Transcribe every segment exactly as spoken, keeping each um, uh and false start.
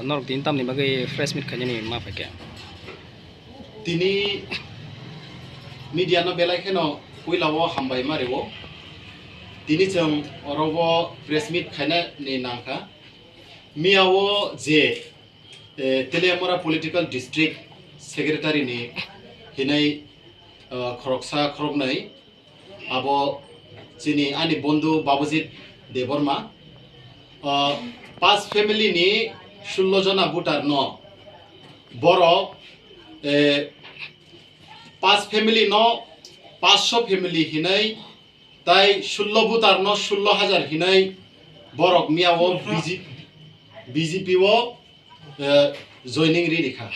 Norok tini tamni bagwi press meet khainani ma phaikha? Tini media no belai kheno puila o hambai ma rwo. Tini chwng oro o press meet khainani nangkha. Miya o je, eh, Teliamura Political District Secretary ni hinai, eh, khoroksa khoroknwi abo chini ani bondhu Babujit Debbarma, ah, pas family ni sullo jona voter no borok, eh, pas family no paanch sho family hinai tai sullo voter no sullo hajar hinai borok miya o B J P, B J P o, eh, joining ri rikha.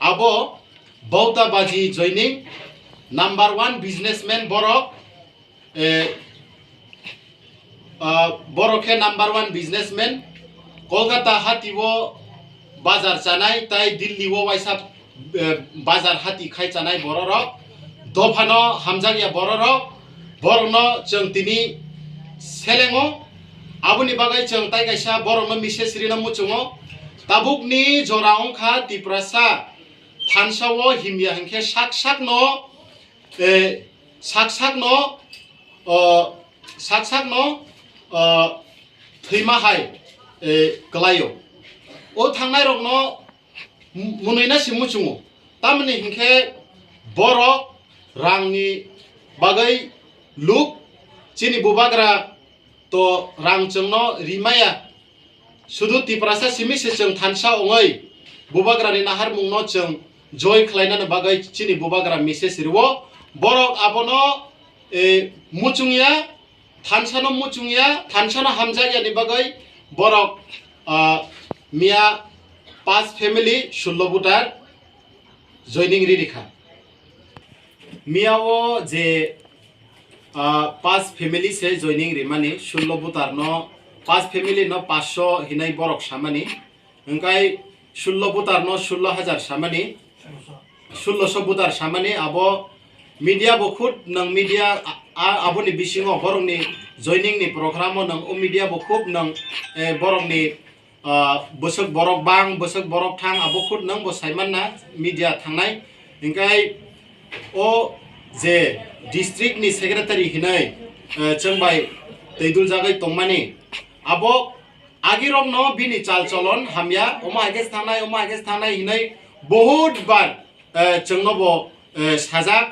Abo Bauta Baji joining, number one businessman borok, eh, ah, borok khe number one businessman. Kolkata hati o bazar chanai tai Delhi o waisa, eh, bazar hati khai chanai bororok. Dophano hamjakya bororok, borokno chwng tini selengo. Aboni bagwi chwng tai kaisa borokno message rina muchungo. Tabukni jora wngkha Tiprasa thansa o himya hinkhe sak sakno, eh, sak sakno, o, sak sakno, o, thwima hai, eh, kwlaio. O thangnai rokno m-, mwnwi na si muchungo. Tamoni hinkhe borok rangni bagwi luk chini bubagra to rang chwngno rimaya. Sudu Tiprasa simi se chwng thansa ongwi bubagrani naharmungno chwng joy khlainani bagwi chini bubagra message rwo. Borok abono, eh, muchungya, thansano muchungya, thansano hamjakyani bagwi borok, ah, miya pas family sullo voter joining ri rikha. Miya o je, ah, pas family se joining rimani, sullo voter no, pas family no paanch sho hinai borok samani, hingkai sullo voter no sullo hajar samani, sullo sho voter samani, abo media bo khud nang media a, a, aboni bisingo borokni joining ni program o nang o media bo khub nang, eh, borokni, ah, bwswk borok bang, bwswk borok thang, abo khud nang bo saimanna media thangnai. Hingkai o je district ni secretary hinai, eh, chwng bai twi dul jagwi tongmani, abo agirokno bini chal cholon hamya, omo hai khe thangnai, omo hai khe thangnai hinai bahut bar, eh, chwngno bo, eh, sajak,